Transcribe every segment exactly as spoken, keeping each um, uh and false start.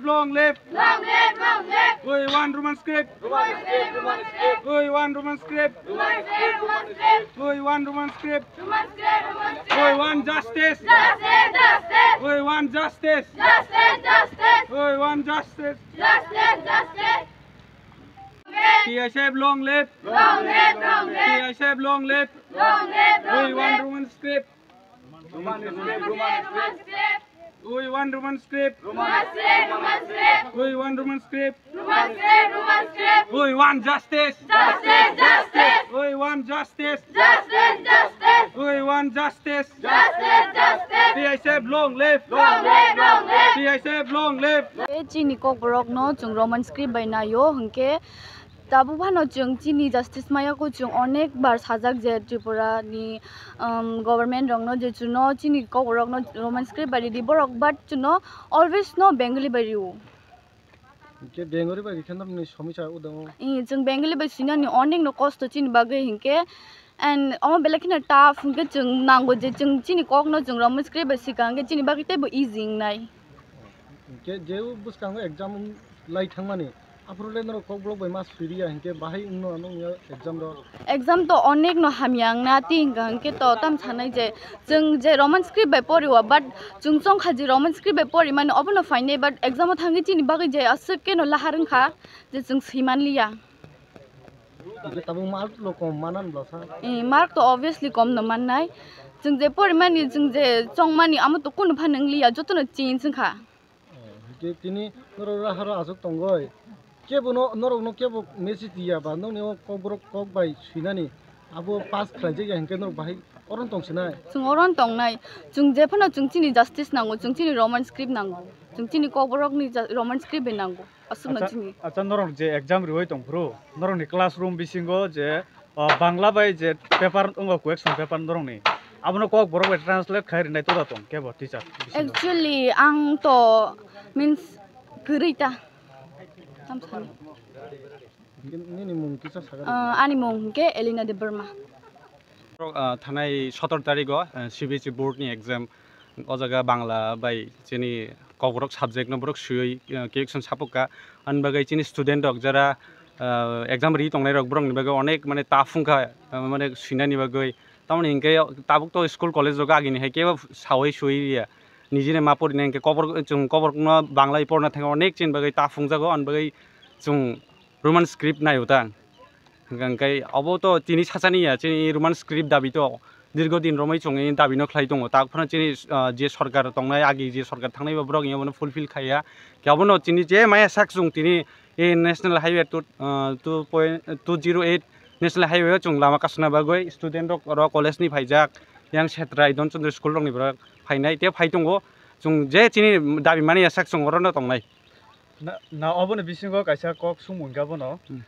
Long live! Long live! Long live! We want Roman script! Roman script! Roman script! We want Roman script! Roman script! Roman script! We want Roman script! Roman script! Roman script! We want justice! Justice! Justice! We want justice! Justice! Justice! We want justice! Justice! Justice! P I S F long live! Long live! Long live! P I S F long live! Long live! Long live! We want Roman script! Roman script, Roman script. We want Roman script. Roman script, Roman script. We want Roman script. Roman script, Roman script. We want justice. Justice, justice. We want justice. Justice, justice. We want justice. Justice, justice. P I S F long live. Long live, long live. P I S F long live. Chini kokborok no chwng Roman script bai naio hwnkhe Tabuk phano chwng chini justice maya kho chwng onek bar sajak je Tripura ni, um, government rokno je chwngno chini kokborokno Roman script bai ridi borok, but chwngno always no Bengali bai rio. Hwnkhe Bengali bai rikhe norokni somisa udango. Ih, chwng Bengali bai swinani onek no kosto chini bagwi hwnkhe, and omo belai kheno tough hwnkhe chwng nango je chwng chini kokno chwng Roman script bai swika hwnkhe chini bagwi teibo easy wngnai. Hwnkhe je bwskango exam lai thangmani, aphuru le norok kokborok bai ma sui riya, hinkhe bahai wngno ano wngya exam rok? Exam to onek no hamya wngna, tei hwnkha hwnkhe to tam sanai je chwng je Roman script bai poriwa, but chwng chongkha je Roman script bai porimani obono phainai, but exam o thangwi chini bagwi je aswk keno lahar wngkha je chwng swi manliya. Hwnkhe tabuk mark no kom manan bwsa? Eh, mark to obviously kom no mannai. Chwng je porimani, chwng je chongmani, amo to kunu phan wngliya, jotono change wngkha. Oh, hwnkhe tini norok raharo aswk tongoi. Kebo no, norokno kebo message diya ba, nokni o kokborok kok bai swinani abo pass khlaijak ya, hwnkhe norok bahai oron tong sinai? Chwng oron tongnai. Chwng jephano chwng chini justice nango, chwng chini Roman script nango. Chwng chini kokborokni ja-, Roman script bai nango. Aswkno chini. Acha, acha, norok je exam riwi tongphuru, norokni classroom bisingo je, ah, Bangla bai je paper wngo, question paper norokni, abono kokborok bai translate khai rinai toda tong kebo teacher bisingo? Actually, ang to, means, kwrwi ta. Tam sani. Nini mung kisa saga. Ah, ani mung hwnkhe Elena Debbarma. Ah, thanai sotor tarigo, ah, C B S E board ni exam. O jaga Bangla bai chini kokborok subject no borok swiwi, ah, correction sapok kha. Ani bagwi chini student rok jara, ah, exam ri tongnai rok borok ni bagwi onek mane tough wngkha, ah, mane swinani bagwi. Tamoni hinkhe tabuk to school college rok agini hai kebo sawi swiwi ya. Nijini ma porina hinkhe kokborok, chwng kokborok no Bangla bai porna thangwi onek chini bagwi tough wngjago, ani bagwi chwng Roman script naio ta. Hwnkhe obo to tini sachani ya, chini Roman script dabi to dirgo din romwi chwngwi dabi no khlai tongo. Tak phano chini, ah, je sorkar tongnai, agi je sorkar thangnai, bo borok abono fulfill khaiya. Khe abono chini je maya sak chwng tini, eh, National Highway two, ah, two point two zero eight National Highway o chwng lama kasuna bagwi student rok oro college ni phaijak, yang Setrai Don Chandra school rok ni borok phainai, tei phai tongo. Chwng je chini dabi mani ya sak chwng oro no tongnai. Na, na, oboni bisingo kaisa kok sumung kha bono. Hmm.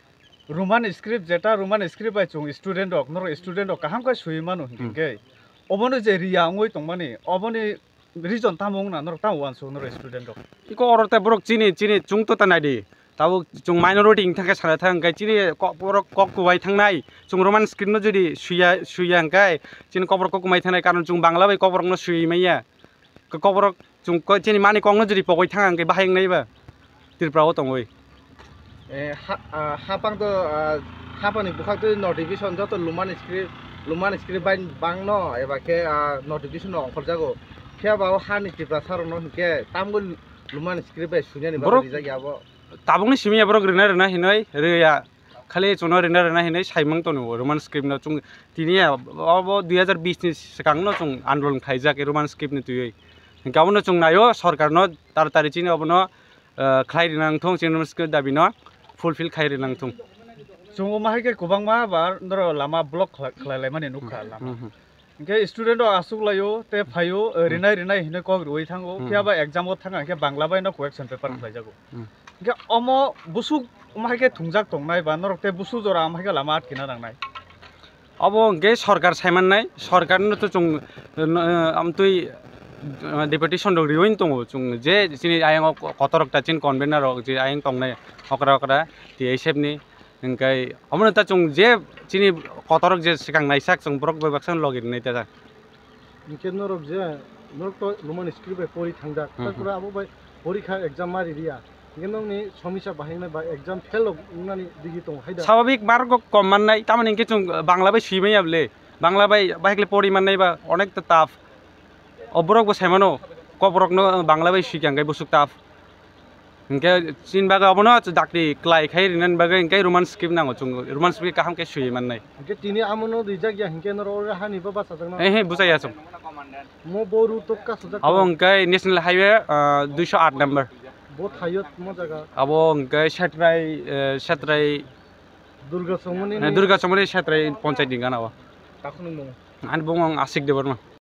Roman script, jeta Roman script bai chwng student rok, norok student rok kaham khe sui mano hwnkhe. Hmm. Obono je riya wngwi tongmani, oboni reason tamo wngna norok tamo uansuk norok student rok? Iko oro tei borok chini, chini chwng to ta naidi. Tabuk chwng minority wngthang khe sana thang khe chini kok, borok kok kubai thangnai. Chwng Roman script no jodi suya, suya hwnkhe chini kok borok kok kubai thangnai, karon chwng Bangla bai kok borok no sui manya. Kok borok Chwng koi chini mani kokno jodi pogoi thang ang khe bahai wngnai ba Tripura o tongoi. Eh, ha, ah, hapang to, ah, hapang ni bukhak to notification joto Lumani script, Lumani script bai bangno eba khe, ah, notification no ongkhorjago. Phiya ba o hani Tiprasa rokno hinkhe tamgo Lumani script bai suinani bagwi borok rijak ya bo. Tabukni simi ya borok rina rina hinoi riya. Khali chwngno rina rina hinwi saimang tongo Roman script no chwng tini ya obo dui hazar bish ni swkang no chwng andolon khaijak Roman script ni twiwi. Hinkhe abono chwng naio sorkar no taratari chini obono, ah, khlai rina wngthong chini Roman script dabi no fulfill khai rina wngthong. Chwng omo hai khe kwbangma bar norok lama block khlai, khlai laimani nukha lama. Hmm, hmm. Hinkhe student rok aswk laio, tei phaio, eh, Hmm. rinai rinai hinwi kok rwui thango. Hmm. Phiya ba exam o thang khe Bangla bai no correction paper Hmm. khlaijago. Hmm. Hinkhe omo busuk omo hai khe thwngjak tongnai ba norok tei busuk jora omo hai khe lama atkina nangnai. Obo hinkhe sorkar saimannai, sorkar no to chwng, eh, amtwi, eh, deputation rok riwin tongo chwng je chini ayang o kotor rok ta chini convener rok je ayang tongnai okra okra T I S F ni. Hinkhe omono ta chwng je chini kotorok je swkang naijak chwng borok bai baksa logi rwnai ta. Hinkhe norok je, norok to Lumani script bai pori thangjak. Hmm, hmm. Tarpore abo bai porikha exam ma ririya, hingke nokni somisa bahai wngnai ba exam fail rok wngnani digi tongo hai da? Swababik mark rok kom mannai, tamoni hingke chwng Bangla bai swi manya bole, Bangla bai bahai khe pori mannai ba onek ta tough. O borok bo sai mano, kok borok no Bangla bai swi kha hingke bwswk tough. Hingke chini bagwi obono dakti kwlai khai rinani bagwi hingke Roman script nango chwng, Roman script kaham khe swi mannai. Hingke tini amono rijak ya hingke norok oro hani bo bachajak no? He, he, bwchai ya chwng. Mo boru to kasujak. Abo hingke National Highway, ah, duiso aat number. Bo thaio mo jaga? Abo hingke Setrai, eh, Setrai, Durga Chongmani eh, ni? Durga Chongmani Setrai Ponchayat ni gana o. Takhunung mo? Ani bumung Asik Debbarma.